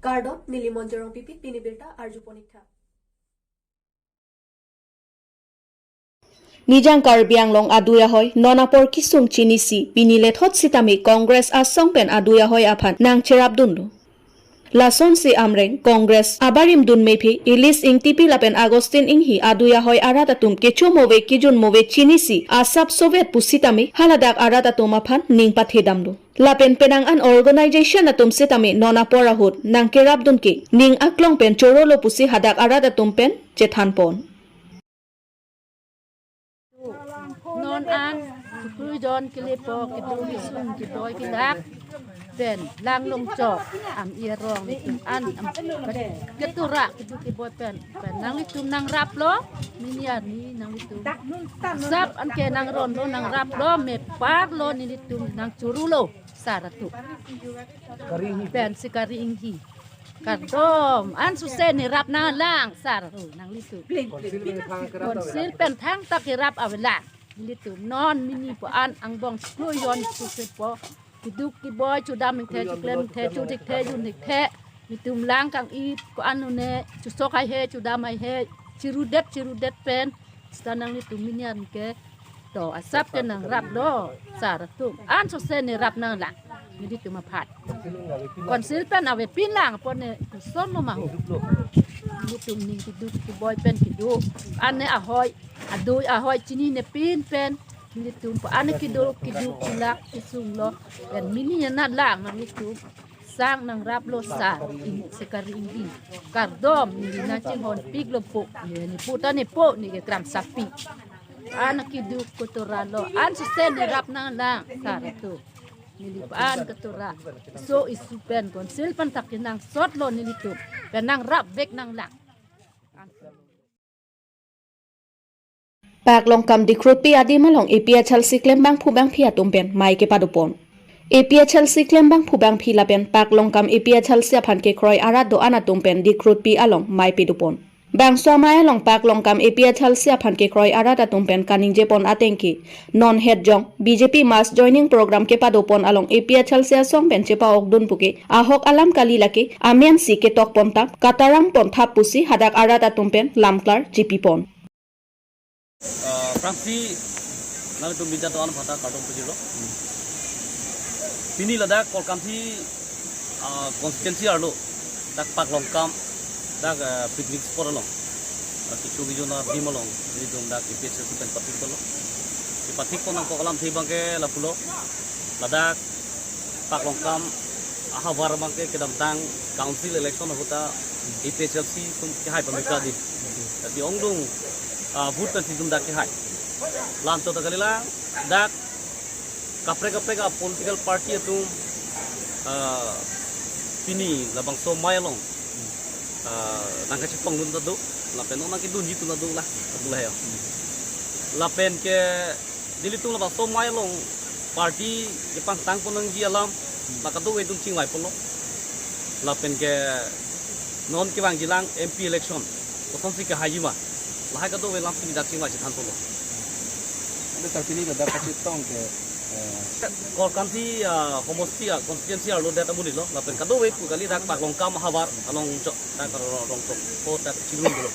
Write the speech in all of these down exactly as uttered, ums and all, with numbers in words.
Kardom, neli Monjorong Pipi, pini birta arjupon ik tha. Nijang Karbi Anglong adui ahoi non apor kesung chinisi pini lethot sitame Congress asong pen adui ahoi aphan nangcherapdunlo. Lasonsi Amreng Congress abarim dun mephi Elis Ingtipi lapen Augustine Inghi adui ahoi arat atum kecho move kejun move chinisi asap sovet pusitame haladak arat atum aphan ning pathedamlo. Lapen penang an organization atum sitame non apor ahut nangkerapdun ke ning aklong pen chorolo pusi hadak arat atum pen chethanpon. Non an, kekluijon kelepo, kedo kesung, keboi kelak, pen langlong chok, am irong, an, am ketura, kedo keboi pen, pen nanglitum nangraplo, mini arni nanglitum. Sap anke nangronlo, nangraplo, meparlo, nelitum nangchorolo, sar atum. Pen si Kari Inghi. Kardom, an suse nerap nanglang, sar, oh, nanglitum. Council pen thangta kerap avelang. Nelitum non mini pu an angbong kekluijon suse po. Keduk keboi chodam ingthe, choklem ingthe, chodik the, junik the. Nelitum lang kang-i ko-an lone, chosok haihe, chodam haihe, chirudet, chirudet pen. Sita nanglitum mini arni ke. To, asap ke nangraplo, sar atum. An sose nerap nanglang. Nelitum aphan. Council pen avepin lang, apot ne kosonlo ma ho. Nelitum ning keduk keboi pen kedo. An ne ahoi, adui ahoi chininepin pen. Nelitum aphan an ne kedo, keduk kelak kesunglo. Pen mini anat lang nanglitum. Sang nangraplo sar, Ing, si Kari Inghi. Kardom, neli nangchinghonpiklo po, neli pu ta ne po, neli ke kramsapi. An keduk keturalo, an suse nerap nanglang, sar atum. Neli pu an ketura. So isu pen council pen tak kenangsotlo nelitum. Pen nangrap vek nanglang. Paklongkam Dikrutpi adim along A P H L C klembangphu bangphi atum pen mei kepadopon. A P H L C klembangphu bangphi lapen Paklongkam A P H L C aphan kekroi arat do-an atum pen Dikrutpi along mei pedopon. Bangso amei along Paklongkam A P H L C aphan kekroi arat atum pen kaningjepon ateng ke non hetjong B J P mass joining program kepadopon along A P H L C asong pen chepa-okdun puke ahok alam kali lake amen si ketokpon tap, kataram pon thap pusi hadak arat atum pen lamklar jipipon. Ah, aphrangsi nangtum media do-an aphanta kardom pajirlo. Pini ladak Korkanthi, ah, constituency arlo dak Paklongkam dak, ah, picnic spot along, ah, kecho kejun adim along nelitum dak A P H L C pen pathikponlo. Kepathikpon nangkok alamthe abangke lapulo. Ladak Paklongkam ahavar abangke kedamtang council election ahut ta A P H L C atum kehai pamikra di. Tapi ongdung, ah, vote pensi atum dak kehai. Lam chot ta kalilang, dak kaprek kaprek a political party atum, ah, pini labangso amei along, ah, nangkachetongdun ta do, lapen non nangkedunji atum ta do lah, atum lah ya. Lapen ke nelitum labangso amei along party kepangtangpon nangji alam, la kadokave atum chingvaiponlo. Lapen ke non kevangjilang M P election, kosonsi kehaiji ma, lahai kadokave alam pini dak chingvai chethanponlo. Ante sar pini ladak kachetong ke, eh, Korkanthi, ah, homosti, ah, constituency arlo det amonitlo, lapen kadokave pu kali dak Paklongkam ahavar along chok, dak Rongtok, ko dak Chirungulo.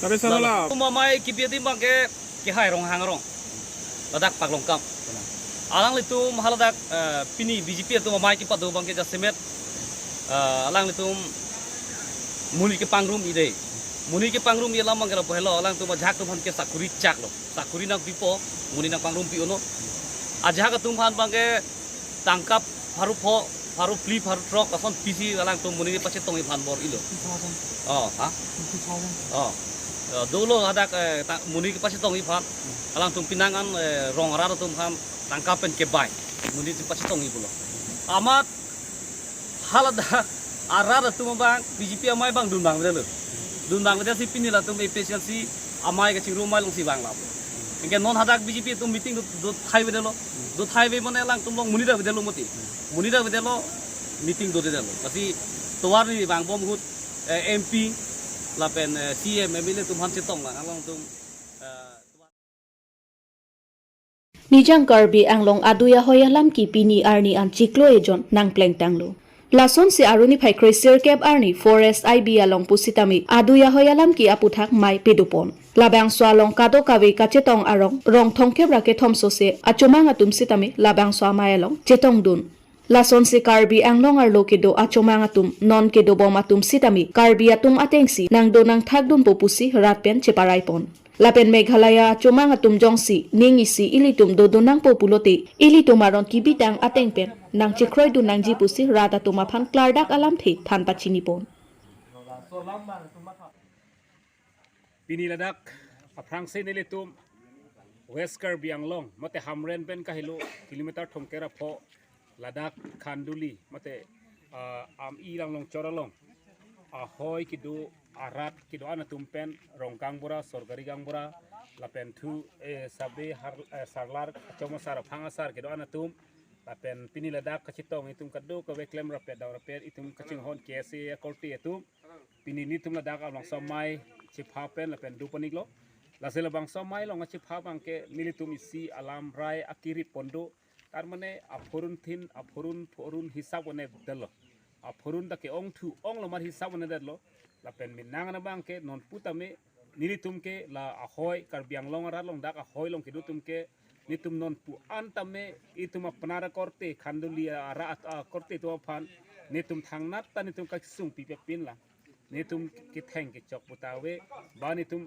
Tapi sir, lalu la- atum amei kebi adim abangke kehai Ronghang arong. Ladak Paklongkam. Alanglitum haladak, eh, pini B J P atum amei kepado abangke jasemet, eh, alanglitum monit kepangrum-i dei. Monit kepangrum-i alam abangke lapu helo, alangtum ajahak atum aphan ke sakuri chaklo. Sakuri nangpipo, monit nangpangrumpi-unlo. Ajahak atum aphan abangke tangka pharo pho, pharo phli, pharo throk, lason pisi alangtum monit kepachetongji aphan bor-ilo. Fifty thousand. Oh, ha? Fifty thousand. Oh. Eh, dolo hadak, eh, ta-, monit kepachetongji aphan. Alangtum penang an, eh, rong arat atum aphan tangka pen kebai. Monit kepachetongji pulo. Amat haladak arat atum abang B J P amei abang dunbang vedetlo. Dunbang vedet si pini latum A P H L C amei kachingrum amei alongsi vanglo. Anke non hadak B J P atum meeting do, do thai vedetlo. Do thai ve mane alangtum along monit ta vedetlo mati. Monit ta vedetlo, meeting dodetlo. Lasi tovar ni vangbom ahut, eh, M P lapen, eh, C M, M L A atum aphan chetonglang alangtum, eh, Nijang Karbi Anglong adui ahoi alam ke pini arni an chiklo ejon nangplengtanglo. Lasonsi Aruni phai kre sirkep arni Forest I B along pusitame adui ahoi alam ke aputhak mei pedopon. Labangso along kadokave kachetong arong rong thomkep ra kethom sose achomang atum sitame labangso amei along chetongdun. Lasonsi Karbi Anglong arlo kedo achomang atum non kedobom atum sitame Karbi atum atengsi nangdo nangthakdunpo pusi rat pen cheparaipon. Lapen Meghalaya achomang atum jongsi ning isi ilitum dodun nangpo pulote ilitum aron kebitang ateng pen nangchekroidun nangji pusi rat atum aphan klardak alamthe than pachinipon. Pini ladak aphrangsi nelitum West Karbi Anglong mate Hamren pen kahelo kilometer thomkep ra pho ladak Khanduli mate, ah, Ami Langlongchor along ahoi kedo arat kedo-an atum pen rong gaonbura, sorkari gaonbura, lapen thu, eh, sabe har, eh, sarlar, achom asar, aphang asar kedo-an atum, lapen pini ladak kachetong itum kadokave klem rapet dam rapet itum kachinghon K S A akorte atum, pini nelitum ladak labangso amei chepha pen lapen dopon-iklo. Lasi labangso amei along kachepha abangke nelitum isi alam rai akirip pon do. Tar mane aphurun thin, aphurun phurun hisap one detlo. Aphurun ta ke-ong thu onglo mar hisap one detlo. Lapen menang an abangke non putame nelitum ke la ahoi Karbi Anglong arat along dak ahoi along kedo atum ke nelitum non pu-an tame itum apnar akorte Khanduli arat akorte atum aphan nelitum thangnat ta nelitum kesung pipe pinlang. Nelitum ketheng kechok puta ave, ba nelitum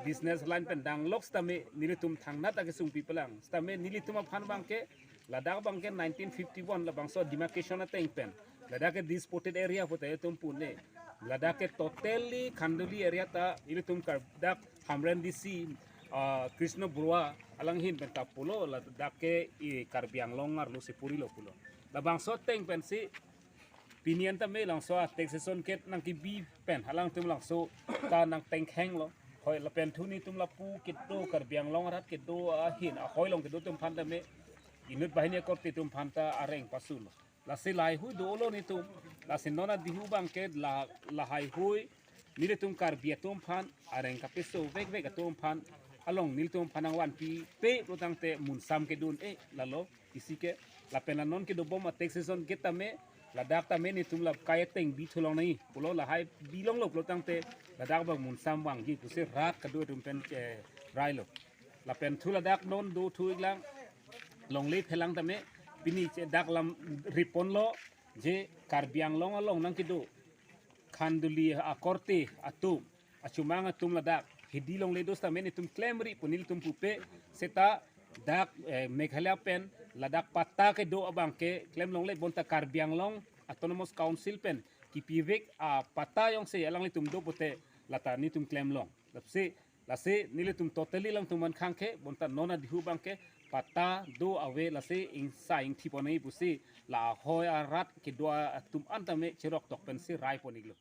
business line pen danglok sitame nelitum thangnat ta kesung pipelang. Sitame nelitum aphan abangke ladak abangke nineteen fifty-one labangso demarcation ateng pen ladak ke disputed area puta itum pune. Ladak ke totally Khanduli area ta ilitum Kar-, dak Hamren D C, ah, Krishna Borooah alanghin pen ta pulo, ladak ke i Karbi Anglong arlo si purilo pulo. Labangso ateng pensi pini an tame labangso a taxation gate nangkebi pen alangtum labangso ta nangtengkhenglo. Hoi lapen thu nelitum lapu kedo Karbi Anglong arat kedo ahin ahoi along kedo atum aphan tame inut banghini akorte atum aphan ta areng pasulo. Lasi lahaihui dolo nelitum. Lasi non adihu abangke la, lahaihui nelitum Karbi atum aphan areng kapeso vekvek atum aphan along nelitum aphan nangvanpipe pulotangte munsam kedo un-e lalo isi ke. Lapen la non kedobom a taxation gate tame ladak tame nelitum la kai ateng bithu longnoi pulo, lahai bilonglo pulotangte ladak abang munsam vangji pusi rat kado atum pen, eh, railo. Lapen thu ladak non do thu iklang longle phelang tame pini che dak lam riponlo je Karbi Anglong along nangkedo Khanduli akorte atum, achomang atum ladak hidi longle do sitame nelitum klemri pu nelitum pupe, seta dak, eh, Meghalaya pen ladak patta kedo abangke klem longle, bonta Karbi Anglong Autonomous Council pen kipivek apatta jongsi alanglitum do pute lata nelitum klem long. Lasi, lasi nelitum totally alangtum aphan khangkhe, bonta non adihu abangke patta do ave, lasi ingsa ingthi pon-i pusi lahoi arat kedo atum an tame cherok tok pensi raipon-iklo.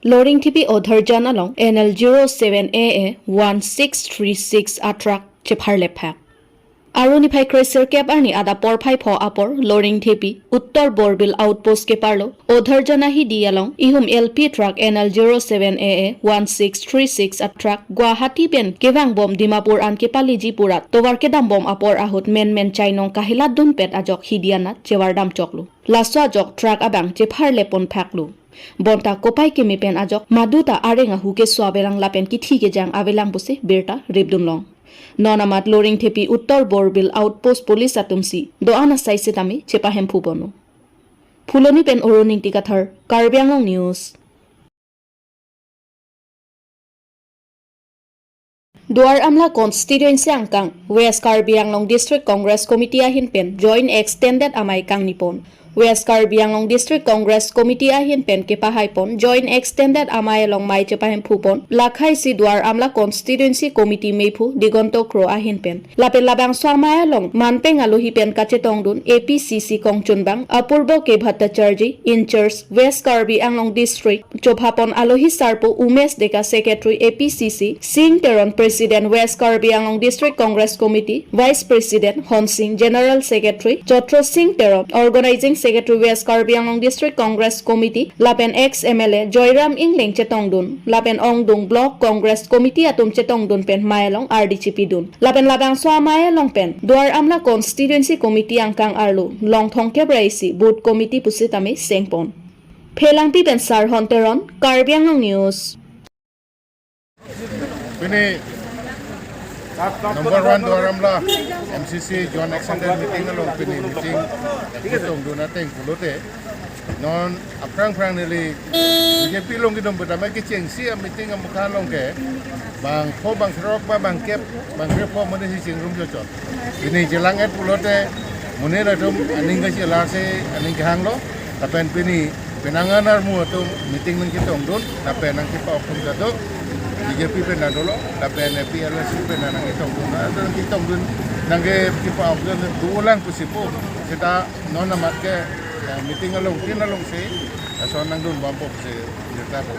Loringthepi Odharjan along N L zero seven A A one six three six a truck chepharlep phak. Aruni phai kre sirkep arni adap porphai pho apor Loringthepi Uttor Borbil Outpost keparlo Odharjan ahidi along ihum L P truck N L zero seven A A one six three six a truck Guwahati pen kevangbom Dimapur an kepaliji purat tovar kedambom apor ahut menmen chainong kahelatdunpet ajok hidi anat chevardam choklo. Laso ajok truck abang chepharlep pon phaklo. Bonta kopai keme pen ajok madu ta areng ahu keso avelang lapen kithi kejang avelang pusi birta ripdunlong. Non amat Loringthepi Uttor Borbil Outpost Police atumsi do-an asai sitame chepahemphu ponlo. Phuloni pen Arun Ingti Kathar, Karbi Anglong News. Duar Amla Constituency angkang West Karbi Anglong District Congress Committee ahin pen Joint Extended Amei kangni pon. West Karbi Anglong District Congress Committee ahin pen kepahai pon Joint Extended Amei along mei chepahemphu pon lakhai si Duar Amla Constituency Committee meiphu Digonto Kro ahin pen. Lapen labangso amei along manpeng alohi pen kachetongdun A P C C kongchunbang Apurbo K Bhattacharjee, in charge West Karbi Anglong District, chopha pon alohi sarpo Umesh Deka, Secretary A P C C, Sing Teron, President West Karbi Anglong District Congress Committee, Vice President Hon Sing, General Secretary Chotro Sing Teron, Organizing Secretary West Karbi Anglong District Congress Committee lapen ex M L A Joyram Engleng chetongdun lapen Ongdung Block Congress Committee atum chetongdun pen mei along ardi chipidun. Lapen labangso amei along pen Duar Amla Constituency Committee angkang arlo Longthong kep ra isi Booth Committee pusitame sengpon. Phelangpi pen Sarhon Teron, Karbi Anglong News. Pini number one Duar Amla M C C Joint Extended Meeting along pini meeting ketongdun ateng pulote non aphrang phrang neli B J P along kedam pertama kechengsi a meeting amukha along ke bang pho bang throk ba bang kep bang krepho mane si chingrum jochot. Pini chelang-et pulote monit atum aning kachelar si aning kehanglo. Lapen pini penang anermu atum meeting nangketongdun lapen nangkepa-ok atum jado B J P pen dolo lapen P L S P pen nangketongdun. Atum nangketongdun nangkepa-ok dun dolang pusi pu. Seta non amat ke, eh, meeting along tin along si, eh, lason nangdun bom pusi neta pu.